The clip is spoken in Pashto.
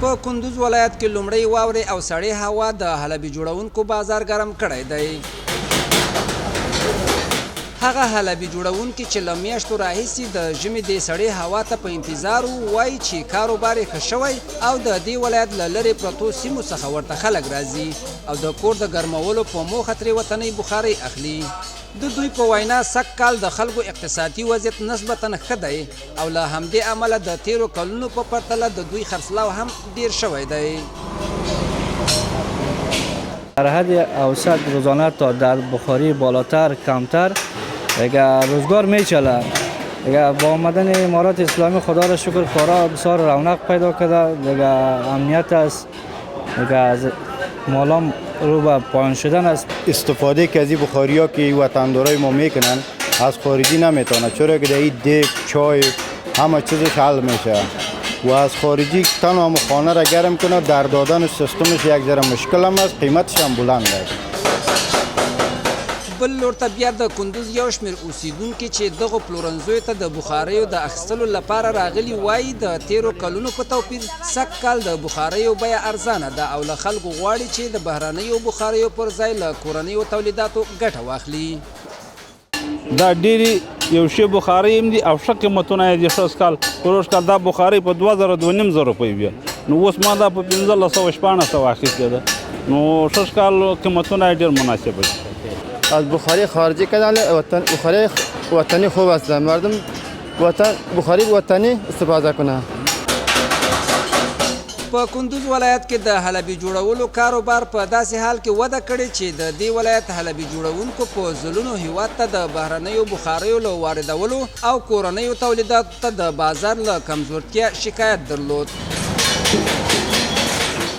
په کندوز ولایت کې لومړۍ واورې او سړې هوا د حلبي جوړونکو بازار ګرم کړی دی. هغه حلبي جوړونکي چې له میاشتو راهیسې د ژمي دې سړې هوا ته په انتظار وو، وایي چې کاروبار یې ښه شوی او د دې ولایت له لرې پرتو سیمو څخه ورته خلک راځي او د کور د ګرمولو په موخه ترې وطنۍ بخارۍ اخلي. د دوی په وینا، سږ کال د خلکو اقتصادي وضعیت نسبتاً ښه دی او له همدې امله د تېرو کلونو په پرتله د دوی خرڅلاو هم ډېر شوی دی. در حد اوسط روزانه تا در بخاری بالاتر کمتر دیگه روزگار میچله. دیگه با آمدن امارات اسلامی خدا را شکر کارا بسیار رونق پیدا کرده. دیگه امنیت است، دیگه از مالام رو به پایان شدن است. استفاده که از این بخاری ها که وطندارای ما میکنن از خارجی نمیتونه، چرا که در این دیگ چای همه چیزش حل میشه و از خارجی تنها خانه را گرم کنه، در دادن سیستمش یک ذره مشکل هم است، قیمتش هم بلند است. بل لور ته بیا د کندوز یو شمېر اوسېدونکي چې دغو پلورنځیو ته د بخاریو د اخیستلو لپاره راغلي وایي، د تېرو کلونو په توپیر سږ کال د بخاریو بیه ارزانه ده او له خلکو غواړي چې د بهرنیو بخاریو پر ځای له کورنیو تولیداتو ګټه واخلي. دا ډېرې یو شی بخارۍ هم دي او ښه قیمتونه یې دي. ښه کال پروږ کال دا بخارۍ په 2000 2.5 زره روپۍ وې، نو اوس ما دا په 1500 1600 اخیستې ده، نو ښه کال قیمتونه یې ډېر مناسب دي. از بخاری خارجی کدال وطن بخاری وطنی خوب است، مردم وطن بخاری وطنی استفاده کنه. په کندوز ولایت کې د حلبي جوړولو کاروبار په داسې حال کې وده کړې چې د دې ولایت حلبي جوړونکو په ځلونو هیواد ته د بهرنیو بخاریو له واردولو او کورنیو تولیداتو ته د بازار له کمزورتیا شکایت درلود.